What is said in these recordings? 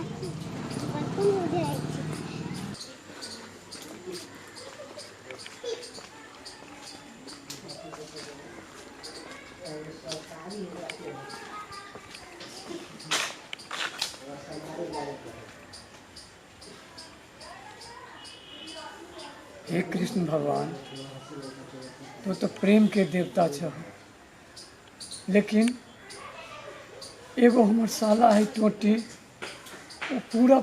कोन बुझै छी। हे कृष्ण भगवान, तो तो प्रेम के देवता छह, लेकिन एगो हमर साला है टोटी, ओ पूरा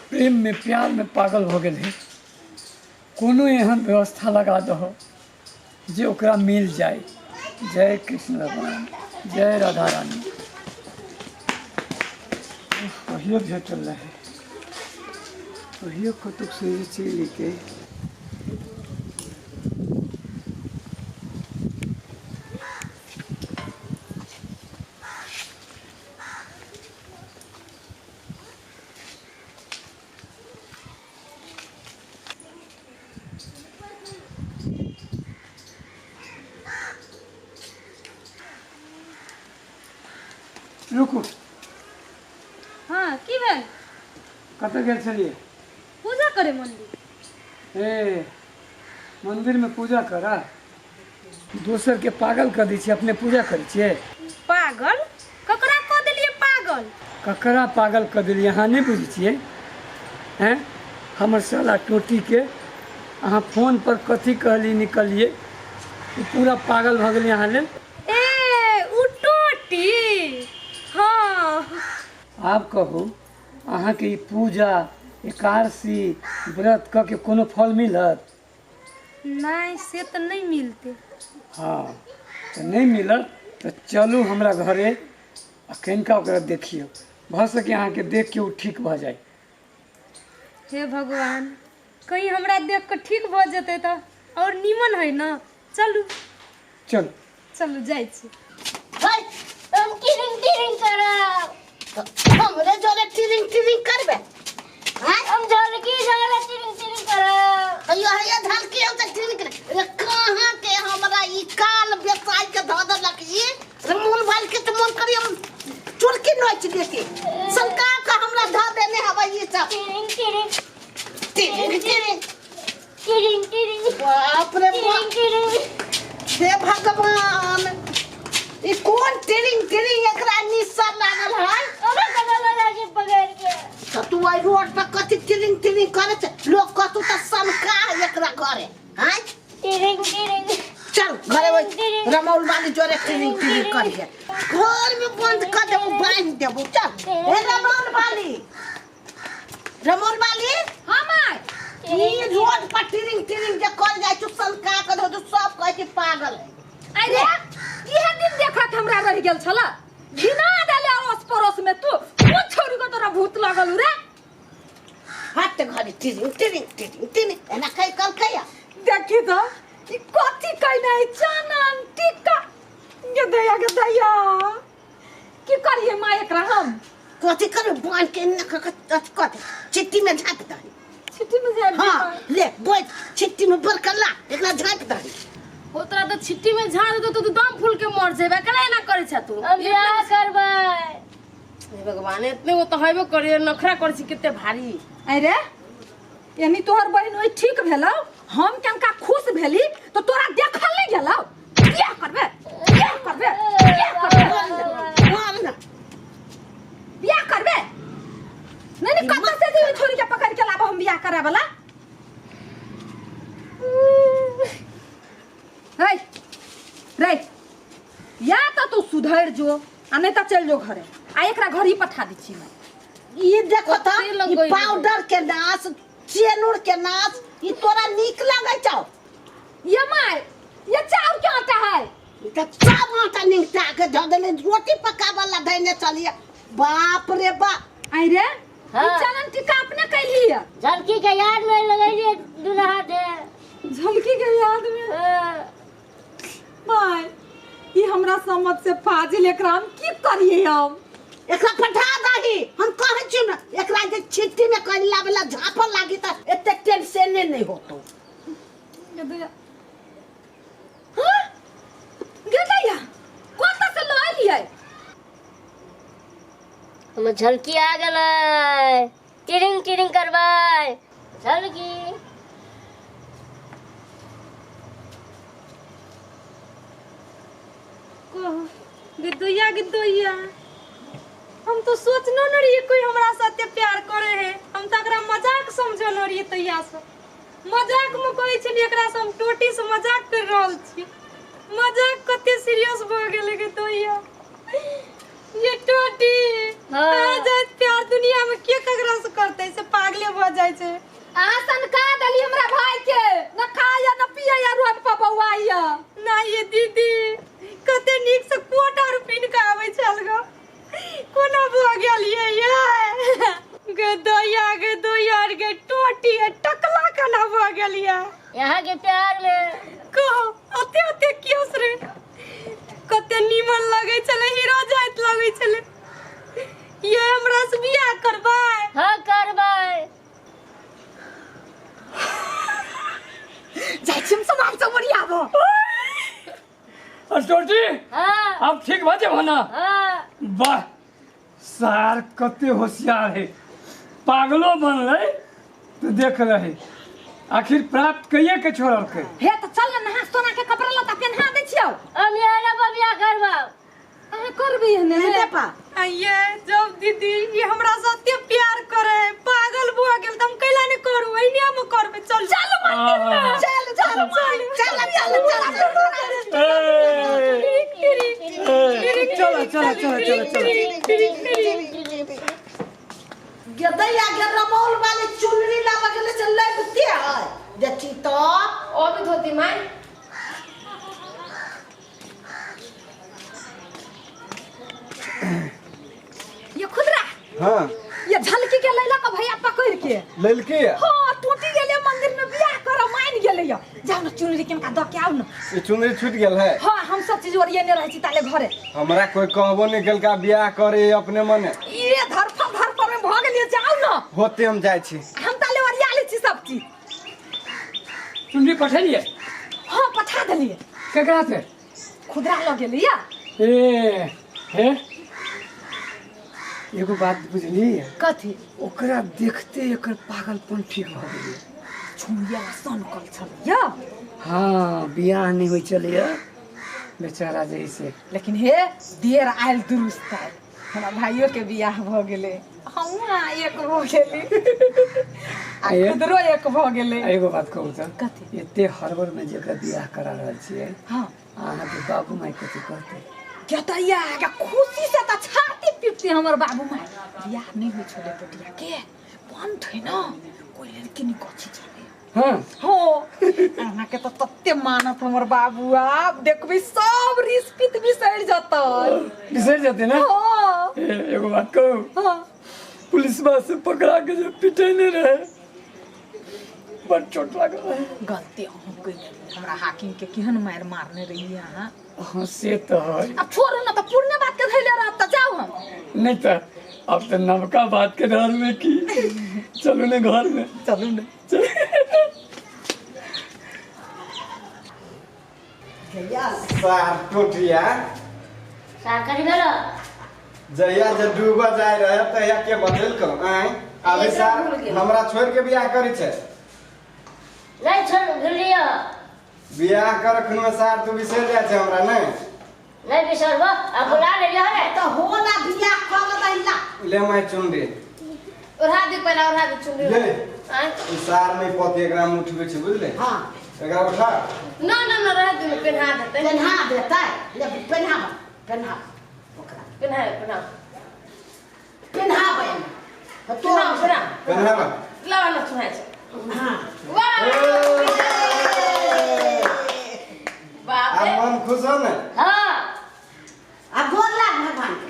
प्रेम में प्यार में पागल हो गेल है। कोनो एहन व्यवस्था लगा दहो जे ओकरा मिल जाए। जय कृष्ण भगवान, जय राधा रानी। कहियो भेटल रहे, कहियो कतहु से चलि अयतै। रुकू। हाँ, की भेल? कतऽ गेल छलियै? पूजा करे मंदिर। ए, मंदिर में पूजा करा दोसर के पागल कर दै छियै, अपने पूजा करै छियै? पागल ककरा कऽ देलियै पागल? ककरा पागल कऽ देलियै अहाँ नहि बुझै छियै? हैं, हमर साला टोटीके अहाँ फोन पर कथी कहली निकलियै, ओ पूरा पागल भऽ गेलै अहाँ लेल। ए, उ टोटी? हाँ। आब कहू, अहाँके ई पूजा एकादशी व्रत कऽ के कोनो फल मिलत? नहि, से तऽ नहि मिलतै। हँ, तऽ नहि मिलत तऽ चलू हमरा घरे आ कनिका ओकरा देखियौ, भऽ सके अहाँके देख के ओ ठीक भऽ जाय। हे भगवान, कहीं हमरा देख कऽ ठीक भऽ जेतै तऽ आओर नीमन है ने। चलू। चलू। चलू, जाइ छी। भाई, हम टिरिंग टिरिंग करब। हमरे जोरे टिरिंग टिरिंग करबे? हैं? हम झलकी झलकी टिरिंग टिरिंग करब। अयो हैया झलकी, हम तऽ टिरिंग करे। अरे कहाँ के हमरा ई काल बेसाई के धऽ देलक ई रे मोन बाल के, तऽ मन करी हम चुरकी नोच देती। सनका के हमरा धऽ देने हवा ई सब। टिरिंग टिरिंग। टिरिंग टिरिंग। टिरिंग टिरिंग। बाप रे बाप। टिरिंग टिरिंग। हे भगवान, ई कोन टिरिंग टिरिंग एकरा निस्सा लागल है? अबे कना लगा के पकड़ के। तऽ तू एहि रोड पर कथी टिरिंग टिरिंग करे छै? लोग कहतौ तऽ सनका है एकरा घरे। आँय, टिरिंग टिरिंग। चल घरे, ओहि रमौल वाली जोरे टिरिंग टिरिंग करिहे। घर में बंद कर देबो, बांधि देबो। चल। हे रमौल वाली, रमौल वाली। हाँ माय। ई रोड पर टिरिंग टिरिंग जे कर जाइ छौ, सनका के धो, सब कहै छै पागल है। अरे, इहे दिन देखत हमरा रहि गेल छल। घिना देले अड़ोस पड़ोस में। तू कोन छौरी को तोरा भूत लागल रे? हट घरे, टिरिंग टिरिंग टिरिंग टिरिंग एना कहि कलकै। देखी तो ई कथी कइने है, चानन टिक्का। गे दैया, गे दैया, की करिए माँ एकरा हम? कथी करबै? बांध के एना कऽ कऽ अथी कऽ दे, चिट्ठी में झाँपि दही। छिट्टी में जाय? हाँ, ले बैठ, चिट्ठी में बड़का ला, एकरा झाँपि दही। ओ तोरा तऽ छिट्टी में झाड़ देतौ तऽ तू दम फूल के मर जेबे। केना एना करै छ तू? हम बियाह करबै। हे भगवान, एतने वो तऽ हेबे करे, नखरा करै छी कते भारी। अरे, यानी तोहर बहिन ओहि ठीक भेलौ, हम कनका खुश भेली तो तोरा देखल नहीं गेलौ। बियाह करबे, बियाह करबे, बियाह करबे। मार ना। बियाह करबे? नहीं नहीं, कतऽ से दी छोरी के पकड़ के लाबो हम बियाह करे वाला? रे रे, या तो तू सुधर जो आ नहीं तो चल जो घरे, आ एकरा घर ही पठा दी छी मैं। ई देखो तऽ कते ई लगैले। पाउडर के नाश, चेनुर के नाश, ई तोरा नीक लगै छौ? ये my, ये चाउर के आटा है। ई तऽ सब आटा निपटा के धऽ देले, रोटी पकाबऽ ला धैने चलिए। बाप रे बाप। आई रे, हाँ। ई चलन टीका अपने कैली है? झलकी के याद में लगैलिए दुनू हाथ है। झलकी के याद में? हाँ। My, ई हमरा समझ से फाजिल, एकरा हम की करिए हम? एकरा पठा दही, हम कहै छी ने, एकरा जे छिट्टी में करी लाबे ला झापल लागी तऽ एते टेंशने नहीं होतो। गदैया, हाँ गदैया, कौन सा से लऽ लियै? हम झलकी आ गेलै। टिरिंग टिरिंग करबै झलकी। गिद्दोइया गिद्दोइया, हम तो सोचनो न रहिए कोई हमरा साथे प्यार करे है। हम तो एकरा मजाक समझो न रहिए तहिया से। मजाक में कहै छलियै एकरा से, हम टोटी से मजाक कर रहल छी। मजाक कते सीरियस भऽ गेलै गिद्दोइया। ये टोटी हाँ। आ जाइत प्यार दुनिया में के ककरा से करतै, से पागले भऽ जाइ छै। अहाँ सनका देली हमरा भाई के, न खाया न पिया, रोड पर बौआइया। ना ये दीदी, कते नीक से कोट आर पिन्ह के आबै छल ग, कोना भऽ गेल ये? ये गे दैया, गे दैया गे टोटी, टकला केना भऽ गेल ये? यहाँ के प्यार में कह ओते ओते केस रे, कते नीमन लगै छलै, हीरो जाइत लगै छलै। ये हमरा से बियाह करबै? हाँ करबै। जाइ छी हम सामान सब ओरियाबो। टोटी। हाँ। अब ठीक भऽ जेबह ना? हाँ। वाह सार, कते होशियार है, पागलो बनलै तो देख रहे आखिर प्राप्त कहिए के छोड़लकै। हे तऽ चल ने, नहा सोना के कपड़ा लत्ता पेन्हा दै छियौ। हम यहाँ पर बियाह करबै। अहाँ करबै ने? नेपा ये जब दीदी ये हमरा से एते प्यार करे है, पागल भऽ गेल, तऽ हम कैला नहि करू? एहने हम करबै। चल चल मंदिर में, चल चल चल चल चल। ए, चलो चलो चलो चलो चलो। गेदैया गे, रमौल वाली चुनरी लाबऽ गेलै से लबिते है, देखी तो। ओ भी धोती माय। ये खुदरा। हाँ। ये झलकी के लैला का भैया पकड़ के ललकी है। हाँ, टूटी गेलै मंदिर में बियाह कर मान गेलै। या जाओ ना, चुनरी किनका दऽ के आउ ना। ई चुनरी छूट गेल है। हाँ, हम सब चीज ओरियने रहै छी ताले घरे। हमरा कोई कहबो नहीं केलका, बियाह करे अपने मने। ये धरफर धरफर में भऽ गेलियै, जाउ ना। होते हम जाइ छी। हम ताले ओरिया लै छी सब चीज। चुनरी पठेलियै? हाँ, पठा देलियै। केकरा से? खुदरा लऽ गेलियै। ए हे, एगो बात बुझली? कथी? ओकरा देखते एकर पागलपन ठीक भऽ गेलै। छुइया सनकल छलैया। हाँ, बियाह नहीं होइ छलैया बेचारा जैसे। लेकिन हे, देर आयल दुरुस्त आयल, हमरा भाइयों के बियाह भऽ गेलै, हमहूँ अहाँ एक भऽ गेली आ आये? खुदरो एक भऽ गेलै। एगो बात कहू तऽ? कथी? एते हड़बड़ में जेकरा बियाह करा रहल छियै, हाँ, अहाँके बाबू माय कथी कहतै? गेदैया के खुशी से तऽ छाती पीटते हमर बाबू माय। बियाह नहि होइ छलै टोटिया के, बंद है ना, कोई लड़की नहीं कथी छलै। हाँ। हो, अहाँके तऽ तते मानत हमर बाबू, आब देखबै सब रिश्पित बिसरि जतै। बिसरि जेतै ने? हाँ। ए, एगो बात कहू? हाँ। पुलिसवा से पकड़ा के जे पिटेने रहे, बड़ चोट लागल रहे। गलती अहूँ कयने रही, हमरा हाकिम के केहन मारि मारने रहियै अहाँ। हाँ, से तऽ है। आब छोड़ू ने, तऽ पुरने बात के धैले रहत तऽ जाउ हम। नहीं तऽ अब तऽ नवका बात के डर में की, चलू ने घर में। चलू ने। सार टोटिया। सार करी भेलो। जहिया जे डूबा जाय रहे तहिया के बदल करो आय अभी सार हमरा छोड़ के बियाह करी छै? नहीं छोड़ भूलियो। बियाह कर खुनमे सार तू बिसरि जाइ छै हमरा? नहीं। नहीं बिसरबो, अब बुला लेलियो रे। तऽ हो ना, बियाह कर दैला। ले my चुनरी। ओढ़ा दे पहला, ओढ़ा दे चुनरी। ले। आँय? ई सार नहीं पति, एकरा हम उठबै छै, बुझले? हाँ। एकरा उठा। ना ना ना, रह दे, पेन्हा देतै। पेन्हा देतै, ले पेन्हा पेन्हा ओकरा। पेन्हा पेन्हा। पेन्हाबै तो। पेन्हा पेन्हा। पेन्हाबा। लावा ना, चुहाइ छै। हाँ। वाह बाप आब रे। मन खुश हो ने? हाँ। आ गोर लाग भगवान के।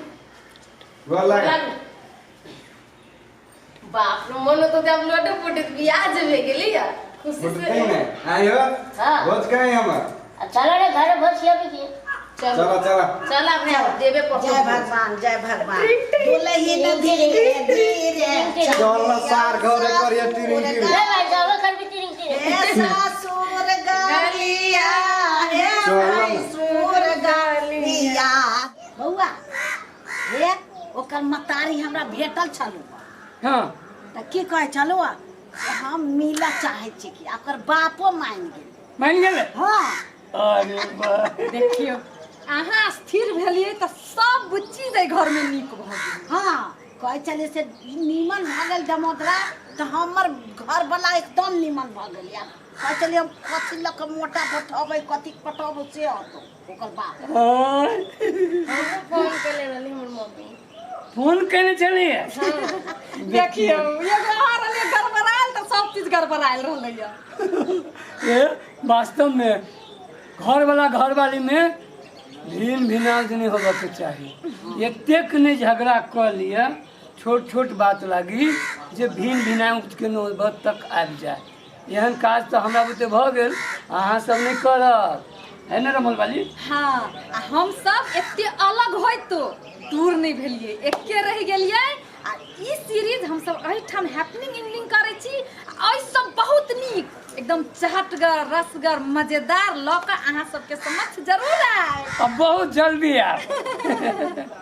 गोर लाग। लाग। बाप रे, मन तो जब लोटे पोटे बियाह जेबे गेली या खुशी से। उठते ने आयो। हाँ। भोज कहीं हमर। अब चलो रे, घर भोज खियाबी की। चलो। चलो चलो। चल अब रे, देबे पर। जय भगवान, जय भगवान। दुलहिन धीरे धीरे। चल ना सार, घरे करिए टिरिंग टिरिंग। नहीं भाई साहब, कर भी टिरिंग टिरिंग। हे ससुर गलिया, हे चलो ना। भैंसुर गलिया। बौआ हे, ओकर मतारी हमरा भेटल छलू। हाँ। तऽ की कहै छलू, हम मिलऽ चाहै छी कि ओकर बापो मानि गेल। मानि गेलै? हाँ। अरे वाह। देखियौ, अहाँ स्थिर भेलियै तऽ सब चीज एहि घरमे नीक भऽ गेल। हाँ, कहै छलियै से नीमन भऽ गेल दमोदरा, तऽ हमर घरवला एकदम नीमन भऽ गेल। आब कहै छलियै हम कथी लऽ कऽ मोटा पठेबै, कथी पठेबै से अतौ ओकर बाप। आय, हमहूँ फोन केले रहली हमर मम्मी। फोन केने छलियै? देखियौ, एगो अहाँ रहलियै गड़बड़ायल तऽ सब चीज गड़बड़ायल रहलैया। ए वास्तव में घरवाला घरवाली में भिन भिनाज नहीं होबऽ के चाही। एतेक नहीं झगड़ा कऽ लिअ छोट छोट बात लागी जे भिन भिनाय के नौबत तक आबि जाय। एहन काज तऽ हमरा बुते भऽ गेल, अहाँ सब नहि करब, है ने रमल वाली? हाँ, आ हम सब एते अलग होइतो दूर नहि भेलियै, एके रहि गेलियै। आ ई सीरीज हम सब एहिठाम हैपनिंग एंडिंग करै छी। एहि सब बहुत नीक, एकदम चहटगर, रसगर, मजेदार लऽ कऽ अहाँ सबके समक्ष जरूर आयब। अब बहुत जल्दी आयब।